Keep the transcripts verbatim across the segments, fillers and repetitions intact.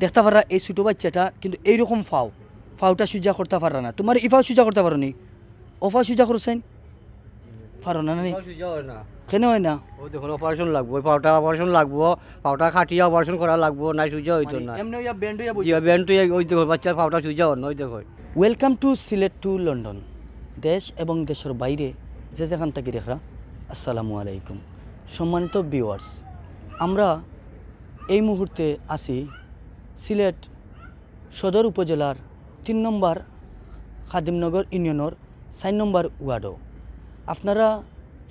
দেখতা পাররা এই ছোটো বাইচ্চাটা কিন্তু এইরকম ফাও, ফাওটা সুজা করতা পাররা না। তুমার ই ফাও সুজা করতা পারো নি? ও ফাও সুজা করছইন? পারো না, না নি? ফাও সুজা অয় না। কেনে অয় না? অউ দেখো, operation লাগবো, অউ ফাওটা operation লাগবো, ফাওটা কাটিয়া operation করা লাগবো, নায় সুজা অইতো মানে না। এমনে অইয়া bend অইয়া জি, বইছে। Bend অইয়া, অউ দেখো, বাইচ্চার ফাওটা সুজা অয় না, অউ দেখো। Welcome to Sylhet to London। দেশ এবং দেশর বাইরে যে যেখান থাকি দেখরা, আসসালামু আলাইকুম। সম্মানিত viewers, আমরা এই মুহূর্তে আছি সিলেট সদর উপজেলার তিন নম্বর খাদিমনগর ইউনিয়নর চার নম্বর ওয়ার্ডো। আপনারা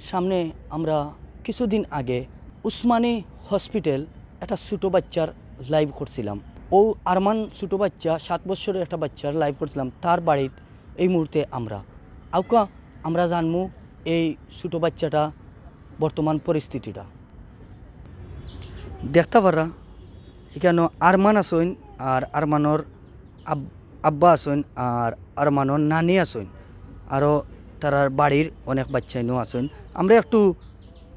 সামনে আমরা কিছুদিন আগে উসমানী হসপিটাল একটা ছোটো বাইচ্চার live করছিলাম। অউ আরমান ছোটো বাইচ্চা, সাত বছরের একটা বাইচ্চার live করছিলাম, তার বাড়িত এই মুহূর্তে আমরা। আউক্কা আমরা জানমু এই ছোটো বাইচ্চাটা বর্তমান পরিস্থিতিটা। দেখতা পাররা, ইকানো আরমান আছইন, আর আরমানর আব-, আব্বা আছইন, আর আরমানর নানি আছইন, আরও তারার বাড়ির অনেক বাইচ্চাইনও আছইন। আমরা একটু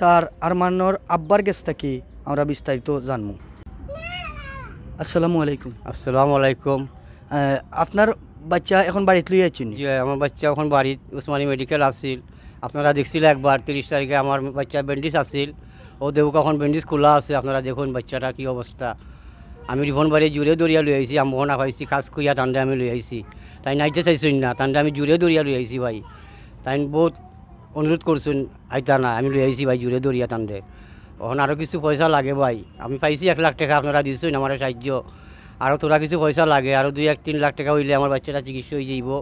তার আরমানর আব্বার গেছ থাকি আমরা বিস্তারিত জানমু। আসসালামু আলাইকুম। আসসালামু আলাইকুম। আহ, আপনার বাইচ্চা এখন বাড়িত লইয়া আইছইন নি? জি, আমার বাইচ্চা এখন বাড়িত, উসমানী মেডিকেল আছিল। আপনারা দেখছিলা একবার, তিরিশ তারিখে আমার বাইচ্চার bandage আছিল। অউ দেখউক্কা, এখন bandage খোলা আছে, আপনারা দেখইন বাইচ্চাটার কি অবস্থা। আমি রিপন বাড়ি জুরে ধরিয়া লই আইছি, আমি অখন পাইছি, খাস কইয়া তানরে আমি লই আইছি। তাইন আইতে চাইছইন না, তানরে আমি জুরে ধরিয়া লই আইছি ভাই। তাইন বউত অনুরোধ করছইন, আইতা না, আমি লই আইছি ভাই, জুরে ধরিয়া তানরে। অখন আরও কিছু পয়সা লাগে ভাই, আমি পাইছি এক লাখ টেকা, আপনারা দিছইন আমারে সাহায্য, আরও থুড়া কিছু পয়সা লাগে, আরও দুই এক তিন লাখ টেকা অইলে আমার বাইচ্চাটা চিকিৎসা অইযাইবো।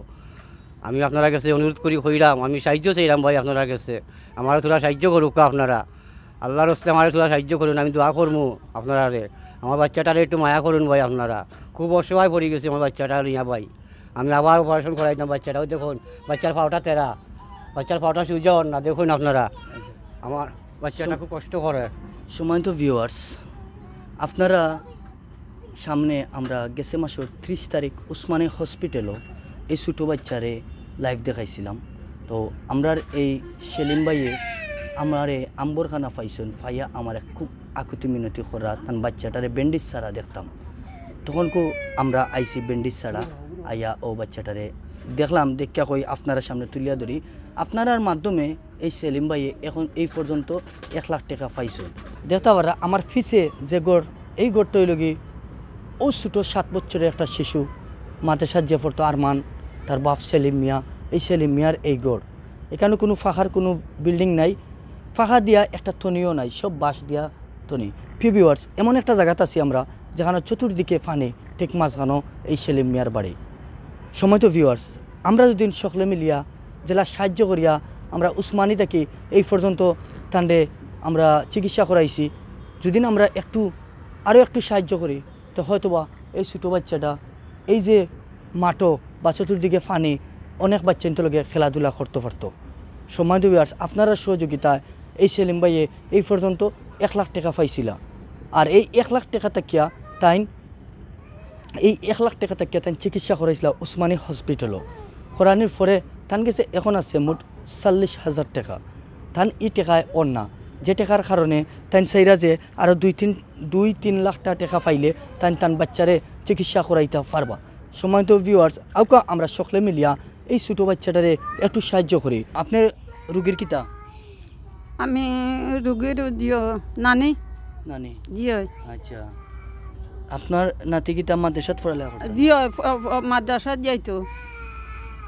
আমি আপনারার গেছে অনুরোধ করি কইরাম, আমি সাহায্য চাইরাম ভাই আপনারার গেছে, আমারে থুড়া সাহায্য করউক্কা আপনারা। আল্লার ওয়াস্তে আমারে থুড়া সাহায্য করইন, আমি দোয়া করমু আপনারারে। আমার বাইচ্চাটারে একটু মায়া করইন ভাই আপনারা, খুব অসহায় পড়ি গেছি আমার বাইচ্চাটা লইয়া ভাই। আমি আবার operation করাইতাম বাইচ্চাটা, অউ দেখইন বাইচ্চার ফাওটা তেরা, বাইচ্চার ফাওটা সুজা অর না, দেখইন আপনারা। আমার বাইচ্চাটা খুব কষ্ট করে। সম্মানিত viewers, আপনারা সামনে আমরা গেছে মাসর ত্রিশ তারিখ উসমানী হসপিটালো এই ছোটো বাইচ্চারে live দেখাইছিলাম। তো আমরার এই সেলিম ভাইয়ে আমারে আম্বরখানা পাইছইন, পাইয়া আমারে খুব আকুতি মিনতি কররা, তান বাইচ্চাটারে bandage ছাড়া দেখতাম। তখনকু আমরা আইছি bandage ছাড়া, আইয়া অউ বাইচ্চাটারে দেখলাম, দেখিয়া কই আপনারার সামনে তুলিয়া ধরি। আপনারার মাধ্যমে এই সেলিম ভাইয়ে এখন এই পর্যন্ত এক লাখ টেকা পাইছইন। দেখতা পাররা আমার পিছে যে ঘর, এই ঘরটা অইলোগি অউ ছোটো সাত বছরের একটা শিশু, মাদ্রাসাত যে পড়তো আরমান, তার বাপ সেলিম মিয়া, এই সেলিম মিয়ার এই ঘর। ইকানো কুনু পাকার কুনু building নাই, পাকা দিয়া একটা তনিও নাই, সব বাঁশ দিয়া তনি। প্রিয় viewers, এমন একটা জাগাত আছি আমরা, যেখানো চতুর্দিকে পানি, ঠিক মাঝখানো এই সেলিম মিয়ার বাড়ি। সম্মানিত viewers, আমরা যুদি সকলে মিলিয়া যেলা সাহায্য করিয়া আমরা উসমানী থাকি এই পর্যন্ত তানরে আমরা চিকিৎসা করাইছি, যুদি আমরা একটু, আরও একটু সাহায্য করি, তো হয়তোবা এই ছোটো বাইচ্চাটা এই যে মাঠো বা চতুর্দিকে পানি, অনেক বাইচ্চাইন্তর লগে খেলাধুলা করতো পারতো। সম্মানিত viewers, আপনারার সহযোগিতায় এই সেলিম ভাইয়ে এই পর্যন্ত এক লাখ টেকা পাইছিলা। আর এই এক লাখ টেকা থাকিয়া তাইন, এই এক লাখ টেকা থাকিয়া তাইন চিকিৎসা করাইছিলা উসমানী হসপিটালো। করানির পরে তান গেছে এখন আছে মোট চল্লিশ হাজার টেকা। তান ই টেকায় অর না, যে টেকার কারণে তাইন চাইরা যে আরও দুই তিন, দুই তিন লাখ টা-, টেকা পাইলে তাইন তান বাইচ্চারে চিকিৎসা করাইতা পারবা। সম্মানিত viewers, আউক্কা আমরা সকলে মিলিয়া এই ছোটো বাইচ্চাটারে একটু সাহায্য করি। আপনে রুগীর কিতা? আমি রুগীর জিও নানি। নানি? জি অয়। আচ্ছা, আপনার নাতি কিতা মাদ্রাসাত পড়ালেখা করতো? জি অয়, ফ-, ফ-, মাদ্রাসাত যাইতো।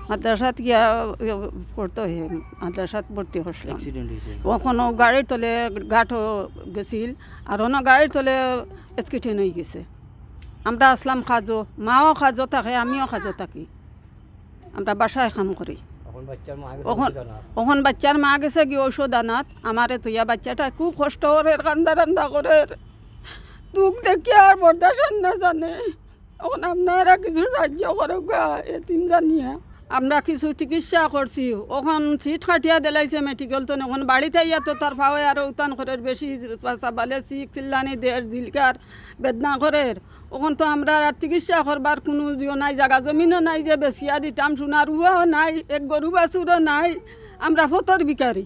মাদ্রাসাত গিয়া, ইয়ে, পড়তো হে, মাদ্রাসাত ভর্তি করছিলাম। Accident অইছে? অখন গাড়ির তলে গাঁঠো গেছিল, আর অনো গাড়ির তলে accident অইগেছে। আমরা আছলাম কাজো, মাও কাজো থাকে, আমিও কাজো থাকি। আমরা বাসায় কাম করি। অখন বাইচ্চার মা গেছে অখন, ঔষধ আনাত। অখন বাইচ্চার মা গেছেগি ঔষধ আনাত, আমারে থইয়া বাইচ্চাটা খুব কষ্ট করের, কান্দা-রান্দা করের। দুখ দেখিয়া আর বরদাস্ত না জানে। অখন আপনারা কিছু সাহায্য করউক্কা, এতিম জানিয়া। আমরা কিছু চিকিৎসা করছি, অখন সিট কাটিয়া দিলাইছে মেডিকেল তনে, অখন বাড়িত আইয়া তো তার পাওয়ে আরো উতান করের, বেশি বালে চিক চিল্লানি দের, দিলকার বেদনা করের। অখন তো আমরার আর চিকিৎসা করবার কুনু ইয়ো নাই, জাগা জমিনও নাই যে বেচিয়া দিতাম, সোনার উহাও নাই, এক গরু বাছুরও নাই, আমরা ফথর ভিখারি।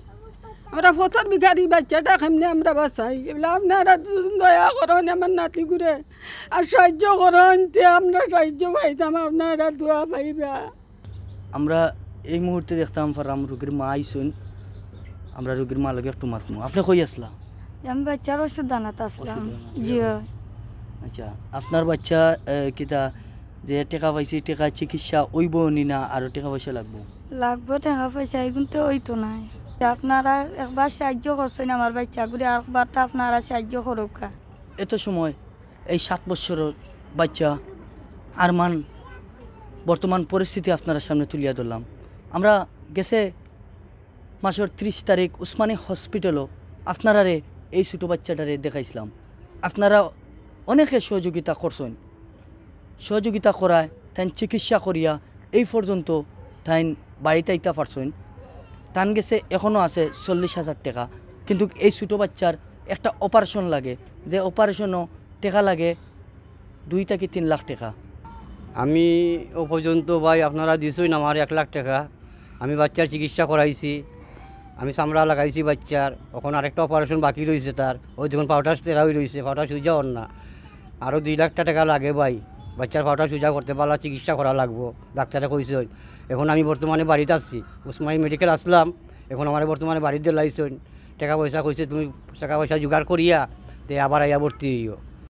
আমরা পথর ভিখারি, বাচ্চাটা কেমনে আমরা বাঁচাই? এগুলা আপনারা দুজন দয়া করইন আমার নাতিগুরে, আর সাহায্য করইন, তে আমরা সাহায্য পাইতাম, আপনারা দোয়া পাইবা। আমরা এই মুহূর্তে দেখতাম পাররাম রোগীর মা আইছইন। আমরা রোগীর মা লগে একটু মাতমু। আপনি কই আছলা? আমি বাচ্চার ওষুধ আনাত আসলাম। ওষুধ আনাত। জি অয়। আচ্ছা, আপনার বাচ্চা আহ, কিতা যে টেকা পাইছে, টেকা চিকিৎসা অইবো নি না আরো টেকা পয়সা লাগবো? লাগবো টেকা পয়সা, এগুন তো অইতো নায়। আপনারা একবার সাহায্য করছইন আমার বাচ্চাগুরে, আর একবার তো আপনারা সাহায্য করউক্কা। এত সময় এই সাত বছরের বাচ্চা আরমান বর্তমান পরিস্থিতি আপনারার সামনে তুলিয়া ধরলাম। আমরা গেছে মাসর ত্রিশ তারিখ উসমানী হসপিটালও আপনারারে এই ছোটো বাচ্চাটারে দেখাইছিলাম। আপনারা অনেকে সহযোগিতা করছইন, সহযোগিতা করায় তাইন চিকিৎসা করিয়া এই পর্যন্ত তাইন বাড়িত আইতা পারছইন। তান গেছে এখনও আছে চল্লিশ হাজার টেকা, কিন্তু এই ছোটো বাচ্চার একটা অপারেশন লাগে, যে অপারেশনও টেকা লাগে দুই থাকি তিন লাখ টেকা। আমি ও পর্যন্ত ভাই আপনারা দিছইন আমার এক লাখ টেকা। আমি বাচ্চার চিকিৎসা করাইছি, আমি চামড়া লাগাইছি বাচ্চার, অখন আরেকটা অপারেশন বাকি রইছে তার, ওই দেখুন পাওটা তেরা অই রইছে, পাওটা সুজা অর না। আরও দুই লাখ টেকা লাগে ভাই, বাচ্চার পাওটা সুজা করতে পারলা চিকিৎসা করা লাগবো, ডাক্তারে কইছইন। এখন আমি বর্তমানে বাড়িত আছি, উসমানী মেডিকেল আসলাম, এখন আমার বর্তমানে বাড়িত দিলাইছইন। টেকা পয়সা কইছে তুমি টেকা পয়সা জোগাড় করিয়া তে আবার আইয়া ভর্তি অইও।